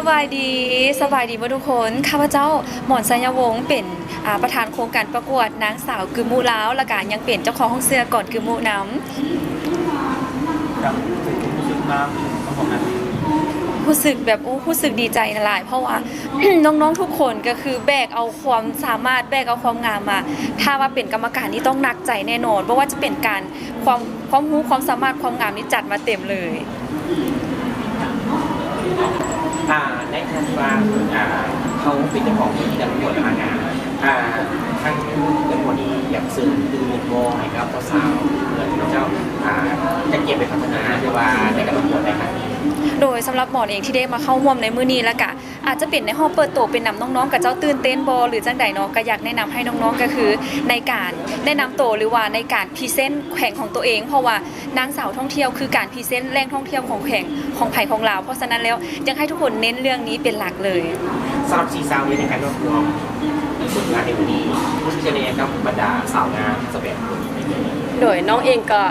ສະບາຍດີ ສະບາຍດີເບິດທຸກຄົນ. ຂ້າພະເຈົ້າ ໝອນ ໄຊຍະວົງ ເປັນ ອ່າ ປະທານໂຄງການປະກວດນາງສາວກຶມມຸລາວ ແລ້ວກະຍັງເປັນເຈົ້າຂອງຫ້ອງເຊື້ອກອນກຶມມຸນຳ. ຮູ້ສຶກແບບ ໂອ້ ຮູ້ສຶກດີໃຈຫຼາຍ ເພາະວ່າ ນ້ອງໆທຸກຄົນກໍຄືແບກເອົາຄວາມສາມາດ ແບກເອົາຄວາມງາມມາ. ຖ້າວ່າເປັນກຳມະການນີ້ຕ້ອງໜັກໃຈແນ່ນອນ ບໍ່ວ່າຈະເປັນການ ຄວາມ ຄວາມຮູ້ ຄວາມສາມາດ ຄວາມງາມນີ້ຈັດມາເຕັມເລີຍ. ອ່າ ໃນທ່ານວ່າ ອ່າ ເຮົາເປັນເຈົ້າຂອງເວທີການປະກວດນາງງາມ ອ່າ ທາງເຈົ້າຂອງນີ້ຢາກເຊີນຕື່ມບໍ່ໃຫ້ກັບສາວໆເພື່ອນເຈົ້າ ອ່າ ຈະເກັບໄປພັດທະນາ ຫຼືວ່າໃນການປະກວດໃນຄັ້ງນີ້? ໂດຍ ສຳລັບໝອນເອງທີ່ໄດ້ມາເຂົ້າຮ່ວມໃນມື້ນີ້ ແລ້ວກະ ອາດຈະເປັນໃນຮອບເປີດໂຕເປັນນຳ ນ້ອງໆ ຂະເຈົ້າຕື່ນເຕັ້ນບໍ່ ຫຼື ຈັ່ງໃດເນາະ ກະຢາກແນະນຳໃຫ້ນ້ອງໆ ກະຄືໃນການແນະນຳໂຕ ຫຼືວ່າໃນການພຣີເຊັນແຂວງຂອງໂຕເອງ ເພາະວ່ານາງສາວທ່ອງທ່ຽວຄືການພຣີເຊັນແຫຼ່ງທ່ອງທ່ຽວຂອງແຂວງຂອງໃຜຂອງລາວ. ເພາະສະນັ້ນແລ້ວ ຢາກໃຫ້ທຸກຄົນເນັ້ນເລື່ອງນີ້ເປັນຫຼັກເລີຍ. ສຳລັບສີ່ສາວໃນການຮວບຮວມຜົນງານໃນມື້ນີ້ ຮູ້ສຶກຈັ່ງໃດກັບບັນດາສາວງາມຊາວແປດຄົນ? ໂດຍ ນ້ອງເອງກໍ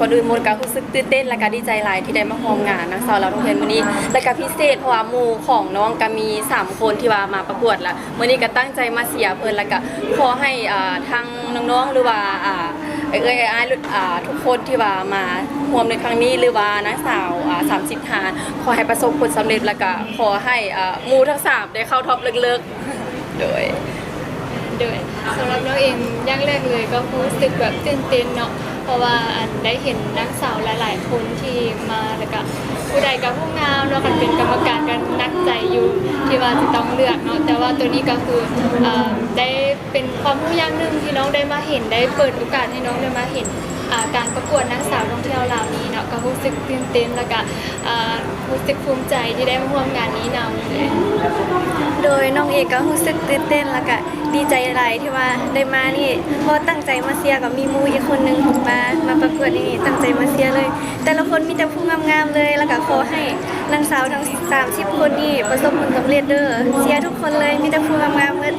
ກ່ອນອື່ນໝົດກໍຮູ້ສຶກຕື່ນເຕັ້ນ ແລ້ວກໍດີໃຈຫຼາຍທີ່ໄດ້ມາຮ່ວມງານນາງສາວລາວທົ່ງເທື່ອນມື້ນີ້ ແລ້ວກໍພິເສດເພາະວ່າໝູ່ຂອງນ້ອງກໍມີສາມຄົນທີ່ວ່າມາປະກວດ ແລ້ວມື້ນີ້ກໍຕັ້ງໃຈມາເຊຍເພິ່ນ ແລ້ວກໍຂໍໃຫ້ ອ່າ ທາງນ້ອງໆ ຫຼືວ່າ ອ່າ ເອື້ອຍໆ ອ້າຍໆ ອ່າ ທຸກຄົນທີ່ວ່າມາຮ່ວມໃນຄັ້ງນີ້ ຫຼືວ່ານາງສາວ ອ່າ ສາມສິບຫ້າ ຂໍໃຫ້ປະສົບຜົນສຳເລັດ ແລ້ວກໍຂໍໃຫ້ ອ່າ ໝູ່ທັງສາມໄດ້ເຂົ້າທັອບເລິກໆ. ໂດຍ ໂດຍ ສຳລັບນ້ອງເອງ ຢ່າງແລກເລີຍກໍຮູ້ສຶກແບບຕື່ນເຕັ້ນເນາະ ເພາະວ່າ ອັນ ໄດ້ເຫັນນາງສາວຫຼາຍໆຄົນທີ່ມາ ແລ້ວກະຜູ້ໃດກໍຜູ້ງາມເນາະ ຄັນເປັນກຳມະການກໍໜັກໃຈຢູ່ທີ່ວ່າຈະຕ້ອງເລືອກເນາະ ແຕ່ວ່າໂຕນີ້ກໍຄື ເອີ ໄດ້ເປັນຄວາມຮູ້ຢ່າງໜຶ່ງທີ່ນ້ອງໄດ້ມາເຫັນ ໄດ້ເປີດໂອກາດໃຫ້ນ້ອງໄດ້ມາເຫັນ ອ່າ ການປະກວດນາງສາວທ່ອງທ່ຽວລາວນີ້ເນາະ ກໍຮູ້ສຶກຕື່ນເຕັ້ນ ແລ້ວກະ ອ່າ ຮູ້ສຶກພູມໃຈທີ່ໄດ້ມາຮ່ວມງານນີ້ນຳ. ໂດຍ ນ້ອງເອງກໍຮູ້ສຶກຕື່ນເຕັ້ນ ແລ້ວກະດີໃຈຫຼາຍທີ່ວ່າໄດ້ມານີ້ ເພາະຕັ້ງໃຈມາເຊຍ ກໍມີໝູ່ອີກຄົນໜຶ່ງມາ ມາປະກວດນີ້ ຕັ້ງໃຈມາເຊຍເລີຍ ແຕ່ລະຄົນມີແຕ່ຜູ້ງາມໆເລີຍ ແລ້ວກໍຂໍໃຫ້ນາງສາວທັງສາມສິບຄົນນີ້ປະສົບຜົນສຳເລັດເດີ້ ເຊຍທຸກຄົນເລີຍ ມີແຕ່ຜູ້ງາມໆໝົດ.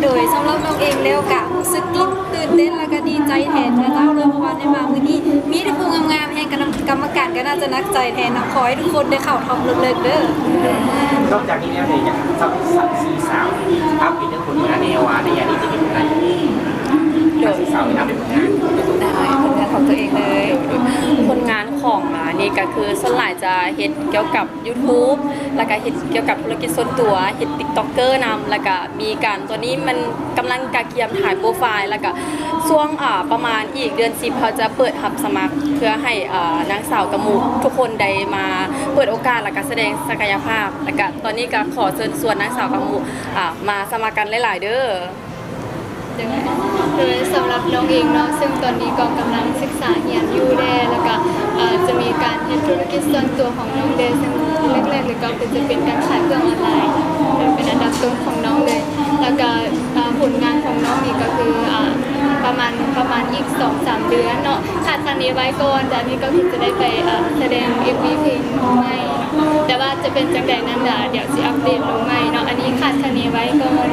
ໂດຍ ສຳລັບນ້ອງເອງແລ້ວກະຮູ້ສຶກຕື່ນ ຕື່ນເຕັ້ນ ແລ້ວກໍດີໃຈແທນຂະເຈົ້າເລີຍ ເພາະວ່າໄດ້ມາມື້ນີ້ມີແຕ່ຜູ້ງາມໆ ແຮ່ງກຳມະການກໍໜ້າຈະໜັກໃຈແທນເນາະ ຂໍໃຫ້ທຸກຄົນໄດ້ເຂົ້າທັອບເລິກໆເດີ້. ນອກຈາກນີ້ແລ້ວນີ້ ຢາກຊັກຊີສາວ ອັບເດດເລື່ອງຜົນງານແດ່ວ່າໃນໄລຍະນີ້ຈະເປັນຈັ່ງໃດ? ໂດຍ ສາວອັບເດດຜົນງານ ໄດ້ ຜົນງານຂອງຕົວເອງເລີຍ. ໂດຍ ຜົນງານຂອງ ອ່າ ນີ້ກໍຄືສ່ວນຫຼາຍຈະເຮັດກ່ຽວກັບ YouTube ແລ້ວກະເຮັດກ່ຽວກັບທຸລະກິດສ່ວນຕົວ ເຮັດຕິກຕັອກເກີນຳ ແລ້ວກະມີການ ຕອນນີ້ມັນກຳລັງກະກຽມຖ່າຍໂປຣໄຟລ໌ ແລ້ວກະຊ່ວງ ອ່າ ປະມານອີກເດືອນສິບ ເຮົາຈະເປີດຮັບສະໝັກ ເພື່ອໃຫ້ ອ່າ ນາງສາວກັບໝູ່ທຸກຄົນໄດ້ມາເປີດໂອກາດ ແລ້ວກະສະແດງສັກກະຍະພາບ ແລ້ວກະຕອນນີ້ກະຂໍເຊີນຊວນນາງສາວກັບໝູ່ ອ່າ ມາສະໝັກກັນຫຼາຍໆເດີ້. ໂດຍ ໂດຍ ສຳລັບນ້ອງເອງເນາະ ເຊິ່ງຕອນນີ້ກໍກຳລັງສຶກສາຮຽນຢູ່ແດ່ ແລ້ວກະ ເອີ ຈະມີການເຮັດທຸລະກິດສ່ວນຕົວຂອງນ້ອງແດ່ ເຊິ່ງແລກໆເລີຍກໍຄືຈະເປັນການຂາຍເຄື່ອງອອນລາຍ ໂດຍ ເປັນອັນດັບຕົ້ນຂອງນ້ອງເລີຍ ແລ້ວກະ ເອີ ຜົນງານຂອງນ້ອງນີ້ກໍຄື ເອີ ປະມານ ປະມານອີກສອງສາມເດືອນເນາະ ຄາດຄະເນໄວ້ກ່ອນ ແຕ່ອັນນີ້ກໍຄືຈະໄດ້ໄປ ເອີ ສະແດງເອັມວີເພງໃໝ່ ແຕ່ວ່າຈະເປັນຈັ່ງໃດນັ້ນລະ ດຽວຊິອັບເດດລົງໃໝ່ເນາະ ອັນນີ້ຄາດຄະເນໄວ້ກ່ອນ.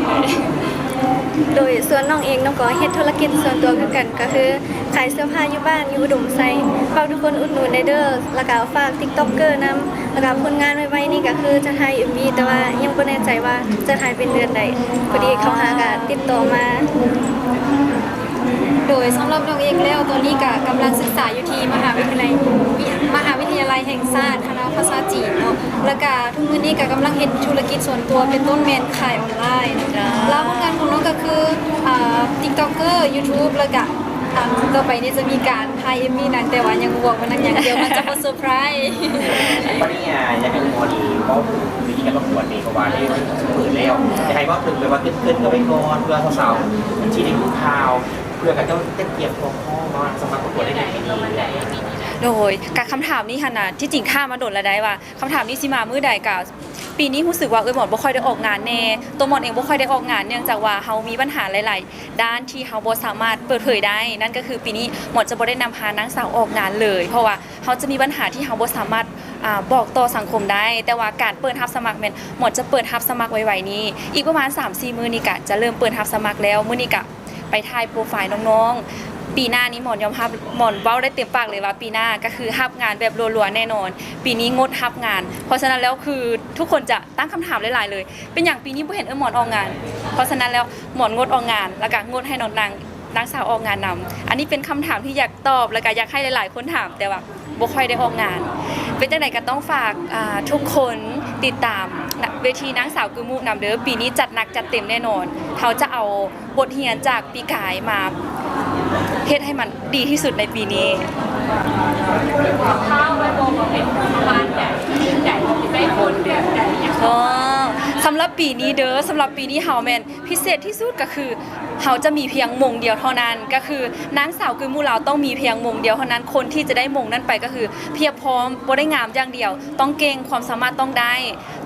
ໂດຍ ສ່ວນນ້ອງເອງ ນ້ອງກໍເຮັດທຸລະກິດສ່ວນຕົວຄືກັນ ກໍຄືຂາຍເສື້ອຜ້າຢູ່ບ້ານ ຢູ່ອຸດົມໄຊ ຝາກທຸກຄົນອຸດໜູນແດ່ເດີ້ ແລ້ວກໍຝາກຕິກຕັອກເກີນຳ ແລ້ວກໍຜົນງານໄວໆນີ້ກໍຄືຈະຖ່າຍເອັມວີ ແຕ່ວ່າຍັງບໍ່ແນ່ໃຈວ່າຈະຖ່າຍເປັນເດືອນໃດ ພໍດີເຂົາຫາກໍຕິດຕໍ່ມາ. ໂດຍ ສຳລັບນ້ອງເອງແລ້ວ ຕອນນີ້ກະກຳລັງສຶກສາຢູ່ທີ່ມະຫາວິທະຍາໄລ ມະຫາວິທະຍາໄລແຫ່ງຊາດ ຄະນະພາສາຈີນເນາະ ແລ້ວກະທຸກມື້ນີ້ກະກຳລັງເຮັດທຸລະກິດສ່ວນຕົວ ເປັນຕົ້ນແມ່ນຂາຍອອນລາຍເນາະ ແລ້ວຜົນງານຂອງນ້ອງກະຄື ອ່າ ຕິກຕັອກເກີ ຢູທູບ ແລ້ວກະ ອ່າ ຕໍ່ໄປນີ້ຈະມີການຖ່າຍເອັມວີໜັງ ແຕ່ວ່າຍັງບໍ່ບອກວ່າໜັງຫຍັງ ດຽວມັນຈະບໍ່ເຊີໄພຣ. ບັດນີ້ ອ່າ ຢາກໃຫ້ໝໍດີເວົ້າເຖິງວິທີການປະກວດນີ້ ເພາະວ່າໄດ້ເປີດແລ້ວ ຢາກໃຫ້ເວົ້າເຖິງແບບວ່າເກີນໆກັນໄປກ່ອນ ເພື່ອສາວໆທີ່ໄດ້ຮູ້ຂ່າວ ເພື່ອເຂົາເຈົ້າຈະກຽມພ້ອມມາສະໝັກປະກວດໃນປີນີ້. ໂດຍ ກະຄຳຖາມນີ້ຫັ້ນນະ ທີ່ຈິງຖາມມາດົນແລ້ວໄດ໋ວ່າ ຄຳຖາມນີ້ຊິມາມື້ໃດ ກະປີນີ້ຮູ້ສຶກວ່າເອື້ອຍໝອນບໍ່ຄ່ອຍໄດ້ອອກງານແດ່ ໂຕໝອນເອງບໍ່ຄ່ອຍໄດ້ອອກງານ ເນື່ອງຈາກວ່າເຮົາມີບັນຫາຫຼາຍໆດ້ານທີ່ເຮົາບໍ່ສາມາດເປີດເຜີຍໄດ້ ນັ້ນກໍຄືປີນີ້ໝອນຈະບໍ່ໄດ້ນຳພານາງສາວອອກງານເລີຍ ເພາະວ່າເຮົາຈະມີບັນຫາທີ່ເຮົາບໍ່ສາມາດ ອ່າ ບອກຕໍ່ສັງຄົມໄດ້ ແຕ່ວ່າການເປີດຮັບສະໝັກແມ່ນໝອນຈະເປີດຮັບສະໝັກໄວໆນີ້ ອີກປະມານສາມສີ່ມື້ນີ້ກະຈະເລີ່ມເປີດຮັບສະໝັກແລ້ວ ມື້ນີ້ກະ ໄປຖ່າຍໂປຣໄຟລ໌ນ້ອງໆ ປີໜ້ານີ້ໝອນຍອມຮັບ ໝອນເວົ້າໄດ້ເຕັມປາກເລີຍວ່າປີໜ້າກໍຄືຮັບງານແບບລັວໆແນ່ນອນ ປີນີ້ງົດຮັບງານ ເພາະສະນັ້ນແລ້ວຄື ທຸກຄົນຈະຕັ້ງຄຳຖາມຫຼາຍໆເລີຍ ເປັນຫຍັງປີນີ້ບໍ່ເຫັນເອື້ອຍໝອນອອກງານ? ເພາະສະນັ້ນແລ້ວ ໝອນງົດອອກງານ ແລ້ວກະງົດໃຫ້ນ້ອງນາງ ນາງສາວອອກງານນຳ. ອັນນີ້ເປັນຄຳຖາມທີ່ຢາກຕອບ ແລ້ວກະຢາກໃຫ້ຫຼາຍໆຄົນຖາມ ແຕ່ວ່າບໍ່ຄ່ອຍໄດ້ອອກງານ. ເປັນຈັ່ງໃດກະຕ້ອງຝາກ ອ່າ ທຸກຄົນຕິດຕາມເວທີນາງສາວກຶມມຸນຳເດີ. ປີນີ້ຈັດໜັກຈັດເຕັມແນ່ນອນ. ເຮົາຈະເອົາ ບົດຮຽນຈາກປີກາຍມາເຮັດໃຫ້ມັນດີທີ່ສຸດໃນປີນີ້. ອໍ ສຳລັບປີນີ້ເດີ ສຳລັບປີນີ້ເຮົາແມ່ນພິເສດທີ່ສຸດ ກໍຄືເຮົາຈະມີພຽງມົງດຽວເທົ່ານັ້ນ ກໍຄືນາງສາວກຶມມຸລາວຕ້ອງມີພຽງມົງດຽວເທົ່ານັ້ນ. ຄົນທີ່ຈະໄດ້ມົງນັ້ນໄປກໍຄືພຽບພ້ອມ ບໍ່ໄດ້ງາມຢ່າງດຽວ ຕ້ອງເກັ່ງ ຄວາມສາມາດຕ້ອງໄດ້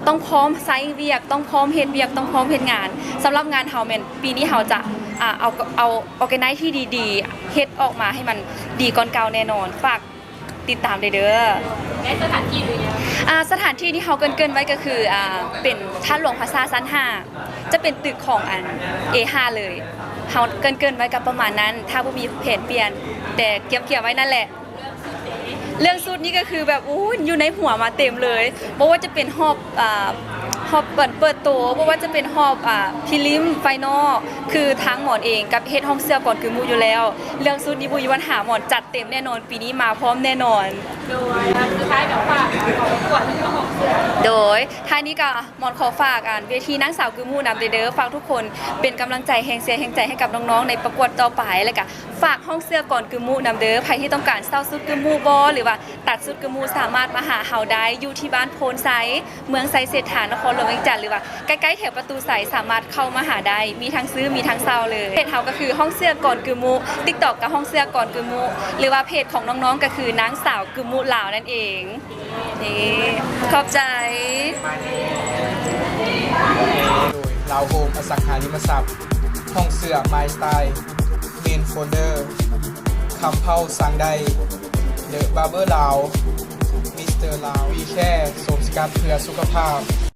ຕ້ອງພ້ອມໃຊ້ວຽກ ຕ້ອງພ້ອມເຮັດວຽກ ຕ້ອງພ້ອມເຮັດງານ. ສຳລັບງານເຮົາແມ່ນ ປີນີ້ເຮົາຈະ ອ່າ ເອົາ ເອົາ organize ທີ່ດີໆ ເຮັດອອກມາໃຫ້ມັນດີກ່ອນເກົ່າແນ່ນອນ. ຝາກຕິດຕາມໄດ້ເດີ. ໄດ້ສະຖານທີ່ຫຼືຍັງ? ອ່າ ສະຖານທີ່ທີ່ເຮົາເກີ່ນໆໄວ້ກໍຄື ອ່າ ເປັນທາດຫຼວງພລາຊາຊັ້ນຫ້າ ຈະເປັນຕຶກຂອງອັນ ເອຫ້າ ເລີຍ. ເຮົາເກີ່ນໆໄວ້ກໍປະມານນັ້ນ ຖ້າບໍ່ມີແຜນປ່ຽນ ແຕ່ກຽມໆໄວ້ນັ້ນແຫຼະ. ເລື່ອງຊຸດນີ້ກໍຄືແບບ ໂອ້ຍ ຢູ່ໃນຫົວມາເຕັມເລີຍ ບໍ່ວ່າຈະເປັນຮອບ ອ່າ ຮອບເປີດ ເປີດໂຕ ບໍ່ວ່າຈະເປັນຮອບ ອ່າ prelim final ຄືທາງໝອນເອງກໍເຮັດຫ້ອງເສື້ອກ່ອນກຶມມຸຢູ່ແລ້ວ. ເລື່ອງຊຸດນີ້ບໍ່ມີບັນຫາ ໝອນຈັດເຕັມແນ່ນອນ ປີນີ້ມາພ້ອມແນ່ນອນ. ໂດຍ ສຸດທ້າຍກໍຝາກປະກວດເລື່ອງຂອງເສື້ອ. ໂດຍ ທ້າຍນີ້ກໍ ໝອນຂໍຝາກອັນເວທີນາງສາວກຶມມຸນຳເດີ ເດີ ຝາກທຸກຄົນເປັນກຳລັງໃຈ ແຮງເຊຍແຮງໃຈໃຫ້ກັບນ້ອງໆໃນປະກວດຕໍ່ໄປ ແລ້ວກະຝາກຫ້ອງເສື້ອກ່ອນກຶມມຸນຳເດີ. ໃຜທີ່ຕ້ອງການເຊົ່າຊຸດກຶມມຸບໍ ຫຼືວ່າຕັດຊຸດກຶມມຸ ສາມາດມາຫາເຮົາໄດ້ ຢູ່ທີ່ບ້ານໂພນໄຊ ເມືອງໄຊເສດຖາ ນະຄອນຫຼວງວຽງຈັນ ຫຼືວ່າໃກ້ໆແຖວປະຕູໄຊ ສາມາດເຂົ້າມາຫາໄດ້ ມີທັງຊື້ ມີທັງເຊົ່າເລີຍ. ເພຈເຮົາກໍຄືຫ້ອງເສື້ອກ່ອນກຶມມຸ TikTok ກໍຫ້ອງເສື້ອກ່ອນກຶມມຸ ຫຼືວ່າເພຈຂອງນ້ອງໆກໍຄືນາງສາວກຶມມຸລາວນັ້ນເອງ. ນີ້ ຂອບໃຈ. ໂດຍ ລາວໂຮມອະສັງຫາລິມະຊັບ, ຫ້ອງເສື້ອ My Style, Main Folder, ຄຳເຜົ່າສ້າງໄດ້, The Barber ລາວ, Mister ລາວ, We Care ໂສມສະກັດເພື່ອສຸຂະພາບ,